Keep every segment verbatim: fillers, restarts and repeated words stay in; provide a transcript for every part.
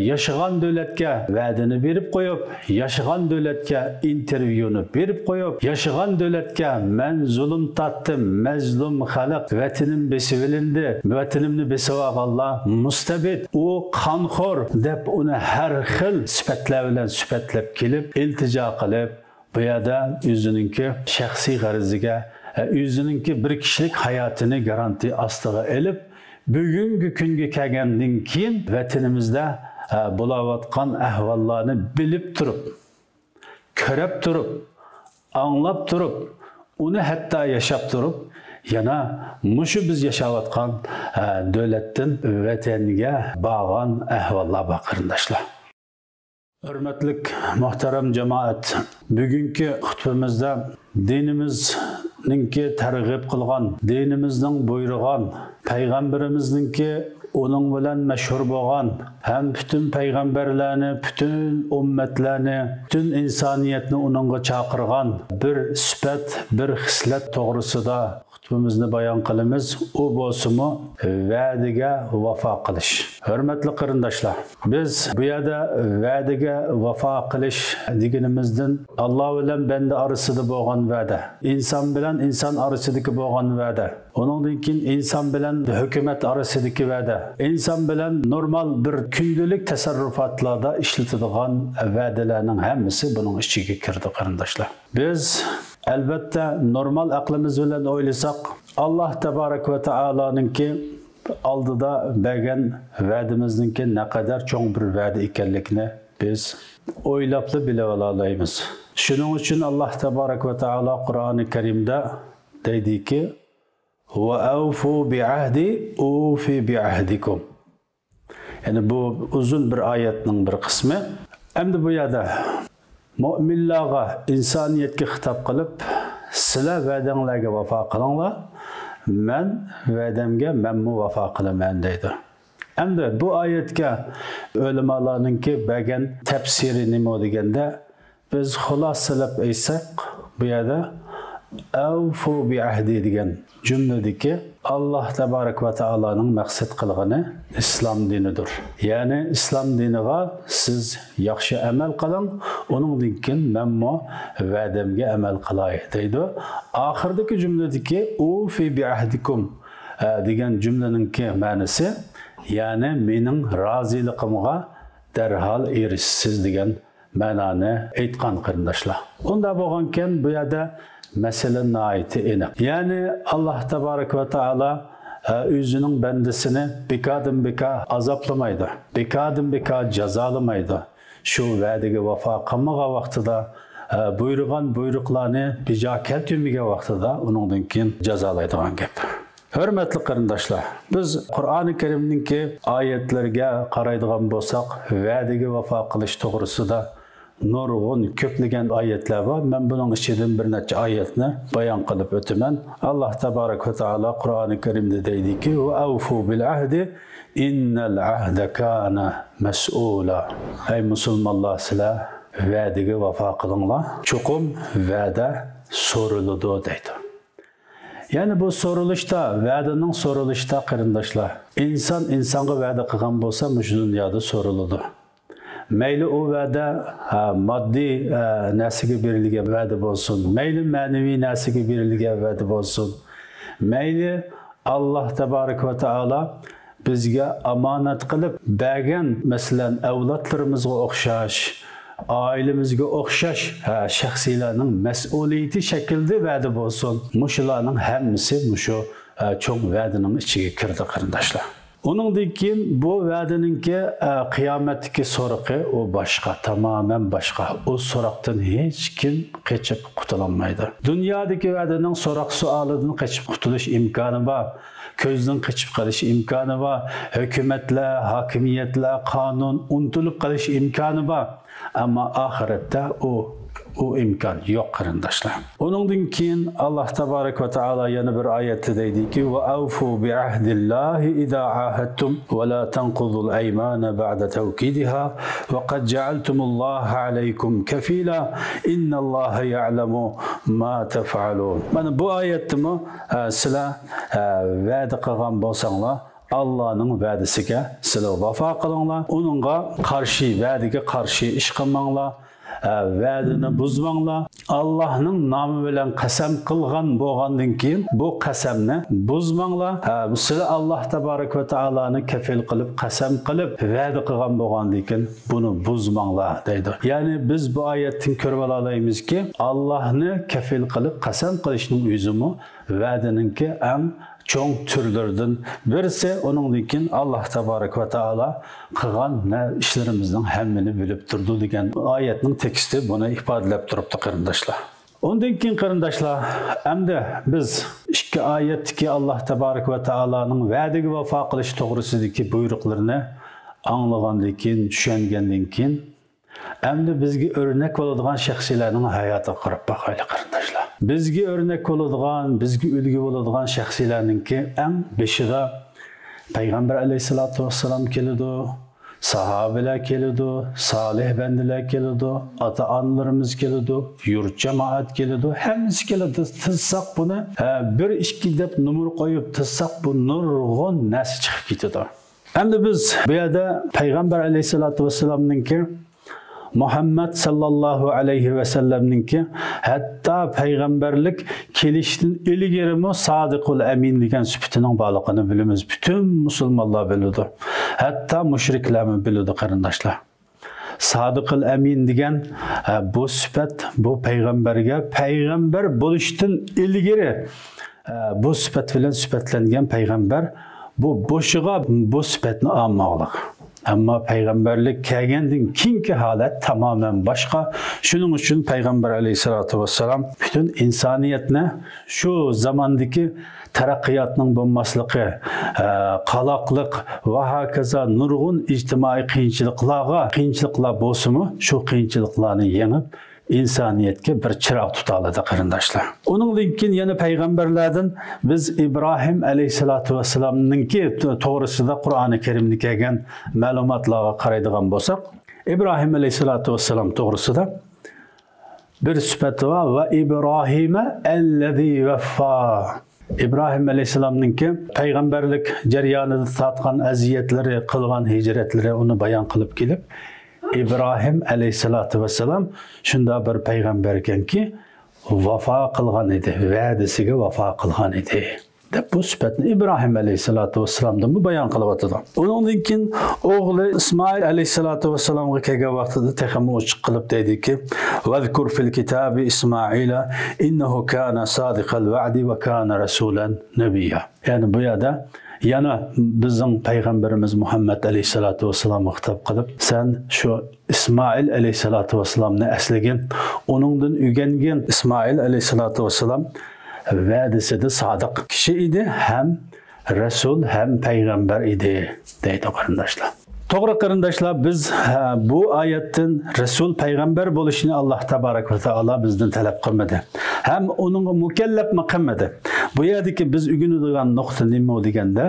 ياشىغان دۆلەتكە ۋەدىنى بېرىپ قويۇپ، ياشىغان دۆلەتكە ئىنتېرۋيۇنى بېرىپ قويۇپ، ياشىغان دۆلەتكە مەن زۇلۇم تارتتىم، مەزلۇم خەلق، ۋەتىنىم بېسىۋېلىندى، ۋەتىنىمنى بېسىۋالغانلار مۇستەبىت، ئۇ قانخور دەپ ئۇنى ھەر خىل سۈپەتلەر بىلەن سۈپەتلەپ كېلىپ، ئىلتىجا قىلىپ، بۇ يەردە ئۆزىنىڭكى شەخسىي غەرىزىگە، ئۆزىنىڭكى بىر كىشىلىك ھاياتىنى گارانتى ئاستىغا ئېلىپ، بۈگۈنكى كۈنگە كەلگەندىن كېيىن ۋەتىنىمىزدە، ئە، بولاۋاتقان ئەھۋاللارنى بىلىپ تۇرۇپ، كۆرۈپ تۇرۇپ، ئاڭلاپ تۇرۇپ، ئۇنى ھەتتا ياشاپ تۇرۇپ، يەنە مۇشۇ بىز ياشاۋاتقان، ئە، دۆلەتتىن ۋەتەنگە بارغان ئەھۋاللار بار، قېرىنداشلار. ھۆرمەتلىك مۇھتەرەم جامائەت، بۈگۈنكى خۇتبىمىزدە دىنىمىزنىڭكى تەرغىب قىلغان، دىنىمىزنىڭ بۇيرۇغان، پەيغەمبىرىمىزنىڭكى ئۇنىڭ بىلەن مەشھۇر بولغان ھەم پۈتۈن پەيغەمبەرلەرنى، پۈتۈن ئۈممەتلەرنى، پۈتۈن ئىنسانىيەتنى ئۇنىڭغا چاقىرغان بىر سۈپەت، بىر خىسلەت توغرىسىدا خۇتبىمىزنى بايان قىلىمىز. ئۇ بولسىمۇ ۋەدىگە ۋاپا قىلىش. ھۆرمەتلىك قېرىنداشلار، بىز بۇ يەردە ۋەدىگە ۋاپا قىلىش دېگىنىمىزدىن ئاللا بىلەن بەندە ئارىسىدا بولغان ۋەدە، ئىنسان بىلەن ئىنسان ئارىسىدىكى بولغان ۋەدە، ئۇنىڭدىن كېيىن ئىنسان بىلەن ھۆكۈمەت ئارىسىدىكى ۋەدە، ئىنسان بىلەن نورمال بىر كۈندىلىك تەسەررۇپاتلاردا ئىشلىتىدىغان ۋەدىلەرنىڭ ھەممىسى بۇنىڭ ئىچىگە كىرىدۇ، قېرىنداشلار. بىز، ئەلۋەتتە، نورمال ئەقلىمىز بىلەن ئويلىساق، ئاللا تەبارەك ۋە تائالانىڭكى ئالدىدا بەرگەن ۋەدىمىزنىڭكى نەقەدەر چوڭ بىر ۋەدە ئىكەنلىكىنى بىز ئويلاپلا بىلىۋالالايمىز. شۇنىڭ ئۈچۈن ئاللا تەبارەك ۋە تائالا قۇرئانى كەرىمدە دەيدىكى، «ۋە ئەۋفۇ بىئەھدى ئۇفى بىئەھدىكۇم.» يەنى بۇ ئۇزۇن بىر ئايەتنىڭ بىر قىسمى. ئەمدى بۇ يەردە مۆمىنلارغا، ئىنسانىيەتكە خىتاب قىلىپ، «سىلەر ۋەدەڭلارگە ۋاپا قىلىڭلار، مەن ۋەدەمگە مەنمۇ ۋاپا قىلىمەن» دەيدۇ. ئەمدى بۇ ئايەتكە ئۆلىمالارنىڭكى بەرگەن تەپسىرى نېمە دېگەندە، بىز خۇلاسىلەپ ئېيتساق، بۇ يەردە «ئەۋفۇ بىئەھدى» دېگەن جۈملىدىكى ئاللا تەبارەك ۋە تائالانىڭ مەقسەت قىلغىنى ئىسلام دىنىدۇر. يەنى ئىسلام دىنىغا سىز ياخشى ئەمەل قىلىڭ، ئۇنىڭدىن كېيىن مەنمۇ ۋەدەمگە ئەمەل قىلاي دەيدۇ. ئاخىرىدىكى جۈملىدىكى «ئۇفى بىئەھدىكۇم» دېگەن جۈملىنىڭكى مەنىسى، يەنى مېنىڭ رازىلىقىمغا دەرھال ئېرىشىسىز دېگەن مەنانى ئېيتقان، قېرىنداشلار. ئۇنداق بولغانكەن، بۇ يەردە مەسىلە ناھايىتى ئېنىق. يەنى ئاللا تەبارەك ۋە تائالا، ئە، ئۆزىنىڭ بەندىسىنى بىكاردىن بىكار ئازابلىمايدۇ، بىكاردىن بىكار جازالىمايدۇ. شۇ ۋەدىگە ۋاپا قىلمىغان ۋاقتىدا، ئە، بۇيرۇغان بۇيرۇقلارنى بىجا كەلتۈرمىگەن ۋاقتىدا ئۇنىڭدىن كېيىن جازالايدىغان گەپ. ھۆرمەتلىك قېرىنداشلار، بىز قۇرئانى كەرىمنىڭكى ئايەتلىرىگە قارايدىغان بولساق، ۋەدىگە ۋاپا قىلىش توغرىسىدا نۇرغۇن، كۆپلىگەن ئايەتلەر بار. مەن بۇنىڭ ئىچىدىن بىر نەچچە ئايەتنى بايان قىلىپ ئۆتىمەن. ئاللا تەبارەك ۋە تائالا قۇرئانى كەرىمدە دەيدىكى، «ۋە ئەۋفۇ بىل ئەھدى، ئىننەل ئەھدە كانە مەسئۇلا.» ئەي مۇسۇلمانلار، سىلەر ۋەدىگە ۋاپا قىلىڭلار، چوقۇم ۋەدە سورىلىدۇ دەيدۇ. يەنى بۇ سورىلىشتا، ۋەدىنىڭ سورىلىشتا، قېرىنداشلار، ئىنسان ئىنسانغا ۋەدە قىلغان بولسا، مۇشۇ دۇنيادا سورىلىدۇ. مەيلى ئۇ ۋەدە، ھە، ماددىي، ھە، نەرسىگە بېرىلگەن ۋەدە بولسۇن، مەيلى مەنىۋى نەرسىگە بېرىلگەن ۋەدە بولسۇن، مەيلى ئاللا تەبارەك ۋە تائالا بىزگە ئامانەت قىلىپ بەرگەن، مەسىلەن، ئەۋلادلىرىمىزغا ئوخشاش، ئائىلىمىزگە ئوخشاش، ھە، شەخسىيلەرنىڭ مەسئۇلىيىتى شەكلىدە ۋەدە بولسۇن. مۇشۇلارنىڭ ھەممىسى مۇشۇ، ھە، چوڭ ۋەدىنىڭ ئىچىگە كىرىدۇ، قېرىنداشلار. ئۇنىڭدىن كېيىن بۇ ۋەدىنىڭكى، ئە، قىيامەتتىكى سورىقى، ئۇ باشقا، تامامەن باشقا. ئۇ سوراقتىن ھېچكىم قېچىپ قۇتۇلالمايدۇ. دۇنيادىكى ۋەدىنىڭ سوراق سوئالىدىن قېچىپ قۇتۇلۇش ئىمكانى بار. كۆزدىن قېچىپ قېلىش ئىمكانى بار. ھۆكۈمەتلەر، ھاكىمىيەتلەر، قانۇن ئۇنتۇلۇپ قېلىش ئىمكانى بار. ئەمما ئاخىرەتتە ئۇ، ئۇ ئىمكان يوق، قېرىنداشلار. ئۇنىڭدىن كېيىن ئاللا تەبارەك ۋە تائالا يەنە بىر ئايەتتە دەيدىكى، «ۋە ئەۋفۇ بىئەھدىللاھى ئىزا ئاھەدتۇم ۋە لا تەنقۇزۇل ئەيمانە بەئدە تەۋكىدىھا ۋە قەد جەئەلتۇمۇللاھە ئەلەيكۇم كەفىلا ئىننەللاھە يەئلەمۇ ما تەفئەلۇن.» مانا بۇ ئايەتتىمۇ، ئە، سىلەر، ئە، ۋەدە قىلغان بولساڭلار، ئاللانىڭ ۋەدىسىگە سىلەر ۋاپا قىلىڭلار. ئۇنىڭغا قارشى، ۋەدىگە قارشى ئىش قىلماڭلار. ئە، ۋەدىنى بۇزماڭلار. ئاللانىڭ نامى بىلەن قەسەم قىلغان بولغاندىن كېيىن، بۇ قەسەمنى بۇزماڭلار. ئە، سىلەر ئاللا تابارەك ۋە تائالانى كەپىل قىلىپ، قەسەم قىلىپ، ۋەدە قىلغان بولغاندىن كېيىن، بۇنى بۇزماڭلار دەيدۇ. يەنى بىز بۇ ئايەتتىن كۆرۈپ ئالالايمىزكى، ئاللانى كەپىل قىلىپ قەسەم قىلىشنىڭ ئۆزىمۇ ۋەدىنىڭكى ئەڭ چوڭ تۈرلىرىدىن بىرسى. ئۇنىڭدىن كېيىن ئاللا تابارەك ۋە تائالا قىلغان نە ئىشلىرىمىزنىڭ ھەممىنى بىلىپ تۇرىدۇ دېگەن ئايەتنىڭ تېكىستى بۇنى ئىپادىلەپ تۇرۇپتۇ، قېرىنداشلار. ئۇندىن كېيىن، قېرىنداشلار، ئەمدى بىز ئىككى ئايەتتىكى ئاللا تابارەك ۋە تائالانىڭ ۋەدىگە ۋاپا قىلىش توغرىسىدىكى بۇيرۇقلىرىنى ئاڭلىغاندىن كېيىن، چۈشەنگەندىن كېيىن، ئەمدى بىزگە ئۆرنەك بولىدىغان شەخسىيلەرنىڭ ھاياتىغا قاراپ باقايلى، قېرىنداشلار. بىزگە ئۆرنەك بولىدىغان، بىزگە ئۈلگە بولىدىغان شەخسىيلەرنىڭكى ئەڭ بېشىدا پەيغەمبەر ئەلەيھىسسالاتۇ ۋەسسالام كېلىدۇ، ساھابىلەر كېلىدۇ، سالىھ بەندىلەر كېلىدۇ، ئاتا-ئانىلىرىمىز كېلىدۇ، يۇرت جامائەت كېلىدۇ، ھەممىسى كېلىدۇ. تىزساق بۇنى، ھە، بىر، ئىككى دەپ نومۇر قويۇپ تىزساق، بۇ نۇرغۇن نەرسە چىقىپ كېتىدۇ. ئەمدى بىز بۇ يەردە پەيغەمبەر ئەلەيھىسسالاتۇ ۋەسسالامنىڭكى، مۇھەممەد ساللاللاھۇ ئەلەيھى ۋەسەللەمنىڭكى ھەتتا پەيغەمبەرلىك كېلىشتىن ئىلگىرىمۇ سادىقۇل ئەمىن دېگەن سۈپىتىنىڭ بارلىقىنى بىلىمىز. پۈتۈن مۇسۇلمانلار بىلىدۇ. ھەتتا مۇشرىكلەرمۇ بىلىدۇ، قېرىنداشلار. سادىقۇل ئەمىن دېگەن، ئە، بۇ سۈپەت، بۇ پەيغەمبەرگە، پەيغەمبەر بولۇشتىن ئىلگىرى، ئە، بۇ سۈپەت بىلەن سۈپەتلەنگەن پەيغەمبەر بۇ بوشىغا بۇ سۈپەتنى ئالماغلىق. ئەمما پەيغەمبەرلىك كەلگەندىن كېيىنكى ھالەت تامامەن باشقا. شۇنىڭ ئۈچۈن پەيغەمبەر ئەلەيھىسسالاتۇ ۋەسسالام پۈتۈن ئىنسانىيەتنى شۇ زاماندىكى تەرەققىياتنىڭ بولماسلىقى، ئە، قالاقلىق ۋە ھاكازا نۇرغۇن ئىجتىمائىي قىيىنچىلىقلارغا، قىيىنچىلىقلار بولسىمۇ، شۇ قىيىنچىلىقلارنى يېڭىپ، ئىنسانىيەتكە بىر چىراغ تۇتالىدى، قېرىنداشلار. ئۇنىڭدىن كېيىن يەنە پەيغەمبەرلەردىن بىز ئىبراھىم ئەلەيھىسسالاتۇ ۋەسسالامنىڭكى توغرىسىدا قۇرئانى كەرىمدە كەلگەن مەلۇماتلارغا قارايدىغان بولساق، ئىبراھىم ئەلەيھىسسالاتۇ ۋەسسالام توغرىسىدا بىر سۈپەتى بار، ۋە ئىبراھىمە ئەللەزى ۋەففا. ئىبراھىم ئەلەيھىسسالامنىڭكى پەيغەمبەرلىك جەريانىدا تارتقان ئەزىيەتلىرى، قىلغان ھىجرەتلىرى، ئۇنى بايان قىلىپ كېلىپ، ئىبراھىم ئەلەيھىسسالاتۇ ۋەسسالام شۇنداق بىر پەيغەمبەركەنكى، ۋاپا قىلغان ئىدى، ۋەدىسىگە ۋاپا قىلغان ئىدى، دەپ بۇ سۈپەتنى ئىبراھىم ئەلەيھىسسالاتۇ ۋەسسالامدىنمۇ بايان قىلىۋاتىدۇ. ئۇنىڭدىن كېيىن ئوغلى ئىسمائىل ئەلەيھىسسالاتۇ ۋەسسالامغا كەلگەن ۋاقتىدا تېخىمۇ ئوچۇق قىلىپ دەيدۇكى، «ۋەزكۇر فىل كىتابى ئىسمائىلە ئىننەھۇ كانە سادىقەل ۋەئدى ۋە كانە رەسۇلەن نەبىييا.» يەنى بۇ يەردە يەنە بىزنىڭ پەيغەمبىرىمىز مۇھەممەد ئەلەيھىسسالاتۇ ۋەسسالامغا خىتاب قىلىپ، سەن شۇ ئىسمائىل ئەلەيھىسسالاتۇ ۋەسسالامنى ئەسلىگىن، ئۇنىڭدىن ئۆگەنگىن. ئىسمائىل ئەلەيھىسسالاتۇ ۋەسسالام ۋەدىسىدە سادىق كىشى ئىدى، ھەم رەسۇل، ھەم پەيغەمبەر ئىدى، دەيدۇ، قېرىنداشلار. توغرا، قېرىنداشلار، بىز، ھە، بۇ ئايەتتىن رەسۇل، پەيغەمبەر بولۇشنى ئاللا تابارەك ۋە تائالا بىزدىن تەلەپ قىلمىدى. ھەم ئۇنىڭغا مۇكەللەپمۇ قىلمىدى. بۇ يەردىكى بىز ئۆگىنىدىغان نۇقتا نېمە دېگەندە،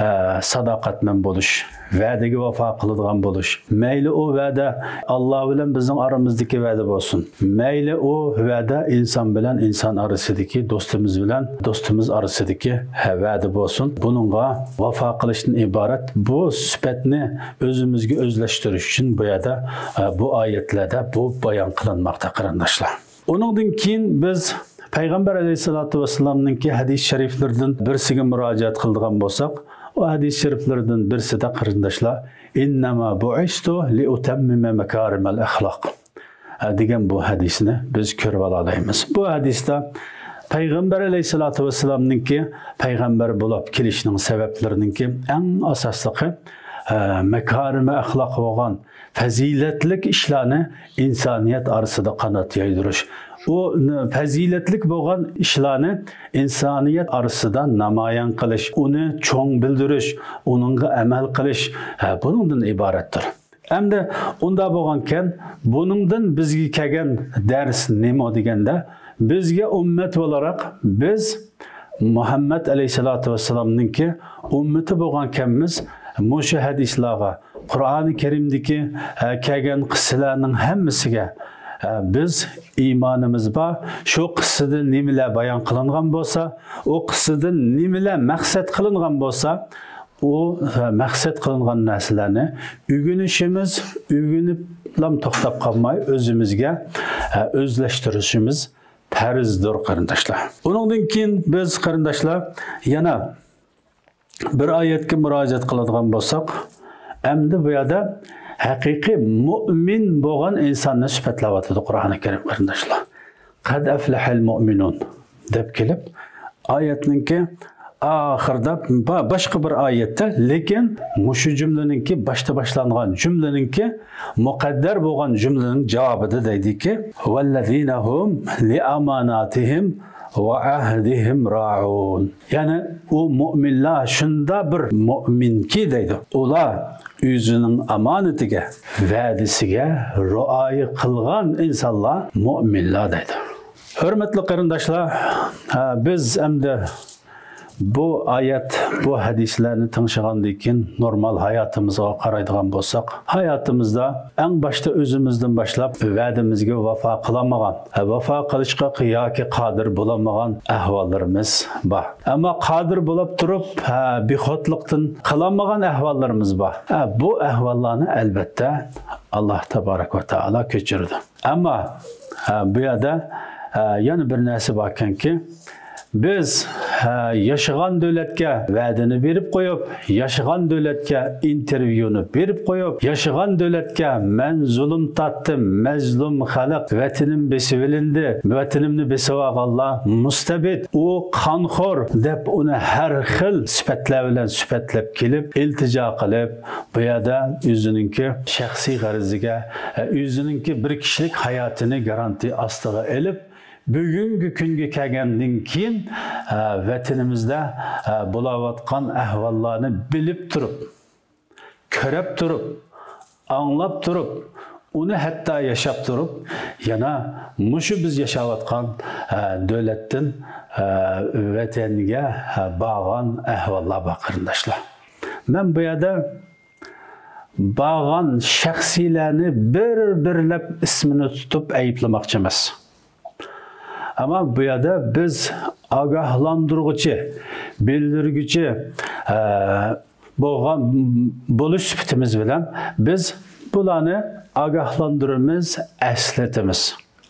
ھە، ساداقەتمەن بولۇش، ۋەدىگە ۋاپا قىلىدىغان بولۇش. مەيلى ئۇ ۋەدە ئاللا بىلەن بىزنىڭ ئارىمىزدىكى ۋەدە بولسۇن، مەيلى ئۇ ۋەدە ئىنسان بىلەن ئىنسان ئارىسىدىكى، دوستىمىز بىلەن دوستىمىز ئارىسىدىكى، ھە، ۋەدە بولسۇن. بۇنىڭغا ۋاپا قىلىشتىن ئىبارەت بۇ سۈپەتنى ئۆزىمىزگە ئۆزلەشتۈرۈش ئۈچۈن بۇ يەردە، ھە، بۇ ئايەتلەردە بۇ بايان قىلىنماقتا، قېرىنداشلار. ئۇنىڭدىن كېيىن بىز پەيغەمبەر ئەلەيھىسسالاتۇ ۋەسسالامنىڭكى ھەدىس شەرىفلىرىدىن بىرسىگە مۇراجىئەت قىلىدىغان بولساق، ئۇ ھەدىس شەرىفلىرىدىن بىرسىدە، قېرىنداشلار، «ئىننەما بۇئىستۇ لىئۇتەممىمە مەكارىمەل ئەخلاق» دېگەن بۇ ھەدىسنى بىز كۆرۈپ ئالالايمىز. بۇ ھەدىستە پەيغەمبەر ئەلەيھىسسالاتۇ ۋەسسالامنىڭكى پەيغەمبەر بولۇپ كېلىشنىڭ سەۋەبلىرىنىڭكى ئەڭ ئاساسلىقى، ئە، مەكارىمە ئەخلاق بولغان پەزىلەتلىك ئىشلارنى ئىنسانىيەت ئارىسىدا قانات يايدۇرۇش، ئۇ ن-، پەزىلەتلىك بولغان ئىشلارنى ئىنسانىيەت ئارىسىدا نامايان قىلىش، ئۇنى چوڭ بىلدۈرۈش، ئۇنىڭغا ئەمەل قىلىش، ھە، بۇنىڭدىن ئىبارەتتۇر. ئەمدى ئۇنداق بولغانكەن، بۇنىڭدىن بىزگە كەلگەن دەرس نېمە دېگەندە، بىزگە ئۈممەت بولاراق بىز مۇھەممەد ئەلەيھىسسالاتۇ ۋەسسالامنىڭكى ئۈممىتى بولغانكەنمىز، مۇشۇ ھەدىسلارغا، قۇرئانى كەرىمدىكى، ئە، كەلگەن قىسسىلەرنىڭ ھەممىسىگە، ئە، بىز ئىمانىمىز بار. شۇ قىسسىدىن نېمىلەر بايان قىلىنغان بولسا، ئۇ قىسسىدىن نېمىلەر مەقسەت قىلىنغان بولسا، ئۇ، ھە، مەقسەت قىلىنغان نەرسىلەرنى ئۆگىنىشىمىز، ئۆگىنىپلا توختاپ قالماي، ئۆزىمىزگە، ھە، ئۆزلەشتۈرۈشىمىز پەرزدۇر، قېرىنداشلار. ئۇنىڭدىن كېيىن بىز، قېرىنداشلار، يەنە بىر ئايەتكە مۇراجىئەت قىلىدىغان بولساق، ئەمدى بۇ يەردە ھەقىقىي مۇئمىن بولغان ئىنساننى سۈپەتلەۋاتىدۇ قۇرئانى كەرىم، قېرىنداشلار. «قەد ئەفلەھەل مۇئمىنۇن» دەپ كېلىپ، ئايەتنىڭكى ئاخىرىدا با-، باشقا بىر ئايەتتە، لېكىن مۇشۇ جۈملىنىڭكى، باشتا باشلانغان جۈملىنىڭكى، مۇقەددەر بولغان جۈملىنىڭ جاۋابىدا دەيدىكى، «ۋەللەزىنە ھۇم لىئاماناتىھىم ۋە ئەھدىھىم رائۇن.» يەنى ئۇ مۇئمىنلار شۇنداق بىر مۇئمىنكى دەيدۇ، ئۇلار ئۆزىنىڭ ئامانىتىگە، ۋەدىسىگە رىئايە قىلغان ئىنسانلار مۇئمىنلار دەيدۇ. ھۆرمەتلىك قېرىنداشلار، ھە، بىز ئەمدى بۇ ئايەت، بۇ ھەدىسلەرنى تىڭشىغاندىن كېيىن نورمال ھاياتىمىزغا قارايدىغان بولساق، ھاياتىمىزدا ئەڭ باشتا ئۆزىمىزدىن باشلاپ ۋەدىمىزگە ۋاپا قىلالمىغان، ھە، ۋاپا قىلىشقا ياكى قادىر بولالمىغان ئەھۋاللىرىمىز بار. ئەمما قادىر بولۇپ تۇرۇپ، ھە، بىخودلۇقتىن قىلالمىغان ئەھۋاللىرىمىز بار. ھە، بۇ ئەھۋاللارنى ئەلۋەتتە ئاللاھ تابارەك ۋە تائالا كەچۈرىدۇ. ئەمما، ھە، بۇ يەردە، ھە، يەنە بىر نەرسە باركەنكى، بىز، ھە، ياشىغان دۆلەتكە ۋەدىنى بېرىپ قويۇپ، ياشىغان دۆلەتكە ئىنتېرۋيۇنى بېرىپ قويۇپ، ياشىغان دۆلەتكە مەن زۇلۇم تارتتىم، مەزلۇم خەلق، ۋەتىنىم بېسىۋېلىندى، ۋەتىنىمنى بېسىۋالغانلار مۇستەبىت، ئۇ قانخور دەپ ئۇنى ھەر خىل سۈپەتلەر بىلەن سۈپەتلەپ كېلىپ، ئىلتىجا قىلىپ، بۇ يەردە ئۆزىنىڭكى شەخسىي غەرىزىگە، ئۆزىنىڭكى بىر كىشىلىك ھاياتىنى گارانتى ئاستىغا ئېلىپ، بۈگۈنكى كۈنگە كەلگەندىن كېيىن، ۋەتىنىمىزدە بولاۋاتقان ئەھۋاللارنى بىلىپ تۇرۇپ، كۆرۈپ تۇرۇپ، ئاڭلاپ تۇرۇپ، ئۇنى ھەتتا ياشاپ تۇرۇپ، يەنە مۇشۇ بىز ياشاۋاتقان دۆلەتتىن ۋەتەنگە بارغان ئەھۋاللار بار، قېرىنداشلار. مەن بۇ يەردە بارغان شەخسلەرنى بىر-بىرلەپ ئىسمىنى تۇتۇپ ئەيىبلىمەكچى ئەمەس. ئەمما بۇ يەردە بىز ئاگاھلاندۇرغۇچى، بىلدۈرگۈچى، ئە، بولغان، بولۇش سۈپىتىمىز بىلەن بىز بۇلارنى ئاگاھلاندۇرىمىز، ئەسلىتىمىز.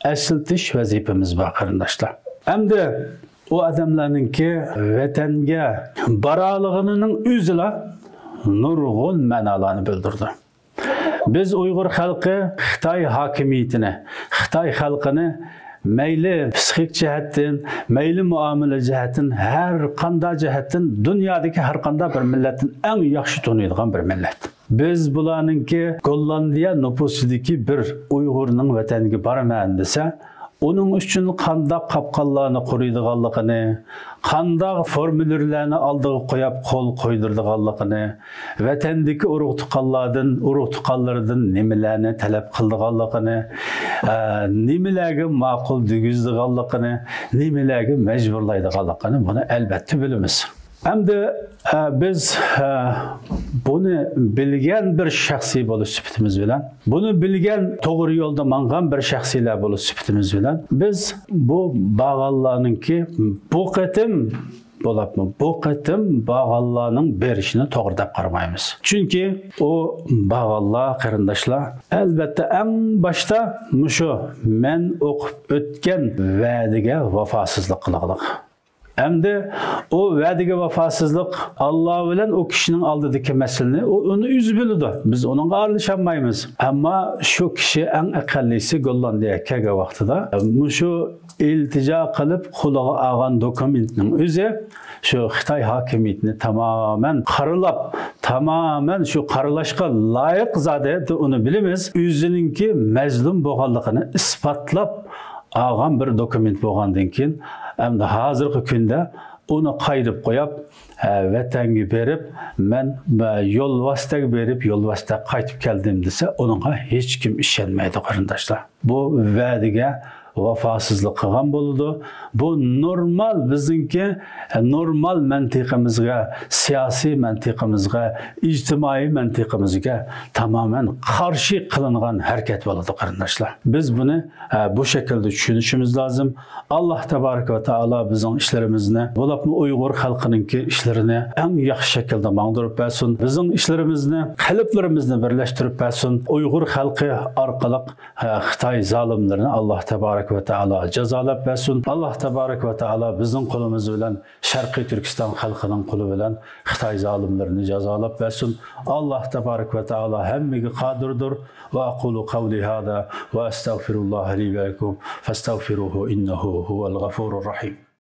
ئەسلىتىش ۋەزىپىمىز بار، قېرىنداشلار. ئەمدى ئۇ ئادەملەرنىڭكى ۋەتەنگە بارالىغىنىنىڭ ئۆزىلا نۇرغۇن مەنالارنى بىلدۈرىدۇ. بىز ئۇيغۇر خەلقى خىتاي ھاكىمىيىتىنى، خىتاي خەلقىنى مەيلى پسىخىك جەھەتتىن، مەيلى مۇئامىلە جەھەتتىن، ھەر قانداق جەھەتتىن دۇنيادىكى ھەر قانداق بىر مىللەتتىن ئەڭ ياخشى تونۇيدىغان بىر مىللەت. بىز بۇلارنىڭكى گوللاندىيە نوپۇسىدىكى بىر ئۇيغۇرنىڭ ۋەتەنگە بارىمەن دېسە، ئۇنىڭ ئۈچۈن قانداق قاپقانلارنى قۇرۇيدىغانلىقىنى، قانداق فورمۇلىرلارنى ئالدىغا قويۇپ قول قويدۇرىدىغانلىقىنى، ۋەتەندىكى ئۇرۇق-تۇغقانلاردىن، ئۇرۇق-تۇغقانلىرىدىن نېمىلەرنى تەلەپ قىلىدىغانلىقىنى، ئە، نېمىلەرگە ماقۇل دېگۈزىدىغانلىقىنى، نېمىلەرگە مەجبۇرلايدىغانلىقىنى بۇنى ئەلۋەتتە بىلىمىز. ئەمدى، ئە، بىز، ئە، بۇنى بىلگەن بىر شەخسىي بولۇش سۈپىتىمىز بىلەن، بۇنى بىلگەن، توغرا يولدا ماڭغان بىر شەخسلەر بولۇش سۈپىتىمىز بىلەن، بىز بۇ بارغانلارنىڭكى بۇ قېتىم بولاپمۇ، بۇ قېتىم بارغانلارنىڭ بېرىشىنى توغرا دەپ قارىمايمىز. چۈنكى ئۇ بارغانلار، قېرىنداشلار، ئەلۋەتتە ئەڭ باشتا مۇشۇ مەن ئوقۇپ ئۆتكەن ۋەدىگە ۋاپاسىزلىق قىلغانلىق. ئەمدى ئۇ ۋەدىگە ۋاپاسىزلىق، ئاللا بىلەن ئۇ كىشىنىڭ ئالدىدىكى مەسىلىنى ئۇ، ئۇنى ئۆزى بىلىدۇ. بىز ئۇنىڭغا ئارىلىشالمايمىز. ئەمما شۇ كىشى ئەڭ ئەقەللىسى گوللاندىيەگە كەلگەن ۋاقتىدا، مۇشۇ ئىلتىجا قىلىپ قولىغا ئالغان دوكۇمېنتنىڭ ئۆزى شۇ خىتاي ھاكىمىيىتىنى تامامەن قارىلاپ، تامامەن شۇ قارىلاشقا لايىق زادى، ئۇنى بىلىمىز. ئۆزىنىڭكى مەزلۇم بولغانلىقىنى ئىسپاتلاپ ئالغان بىر دوكۇمېنت بولغاندىن كېيىن، ئەمدى ھازىرقى كۈندە ئۇنى قايرىپ قويۇپ، ھە، ۋەتەنگە بېرىپ، مەن، ھە، يولۋاستەك بېرىپ، يولۋاستەك قايتىپ كەلدىم دېسە، ئۇنىڭغا ھېچكىم ئىشەنمەيدۇ، قېرىنداشلار. بۇ ۋەدىگە ۋاپاسىزلىق قىلغان بولىدۇ. بۇ نورمال، بىزنىڭكى نورمال مەنتىقىمىزگە، سىياسىي مەنتىقىمىزگە، ئىجتىمائىي مەنتىقىمىزگە تامامەن قارشى قىلىنغان ھەرىكەت بولىدۇ، قېرىنداشلار. بىز بۇنى، ئە، بۇ شەكىلدە چۈشىنىشىمىز لازىم. ئاللاھ تەبارەك ۋە تائالا بىزنىڭ ئىشلىرىمىزنى، بولۇپمۇ ئۇيغۇر خەلقىنىڭكى ئىشلىرىنى ئەڭ ياخشى شەكىلدە ماڭدۇرۇپ بەرسۇن. بىزنىڭ ئىشلىرىمىزنى، قەلبلىرىمىزنى بىرلەشتۈرۈپ بەرسۇن. ئۇيغۇر خەلقى ئارقىلىق، ئە، خىتاي زالىملىرىنى ئاللاھ تەبارەك ۋە تائالا جازالاپ بەرسۇن. ئاللاھ تەبارەك ۋە تائالا بىزنىڭ قولىمىز بىلەن شەرقىي تۈركىستان خەلقىنىڭ قولى بىلەن خىتاي زالىملىرىنى جازالاپ بەرسۇن. ئاللاھ تەبارەك ۋە تائالا ھەممىگە قادىردۇر. وأقول قولي هذا وأستغفر الله لي ولكم فاستغفروه إنه هو الغفور الرحيم.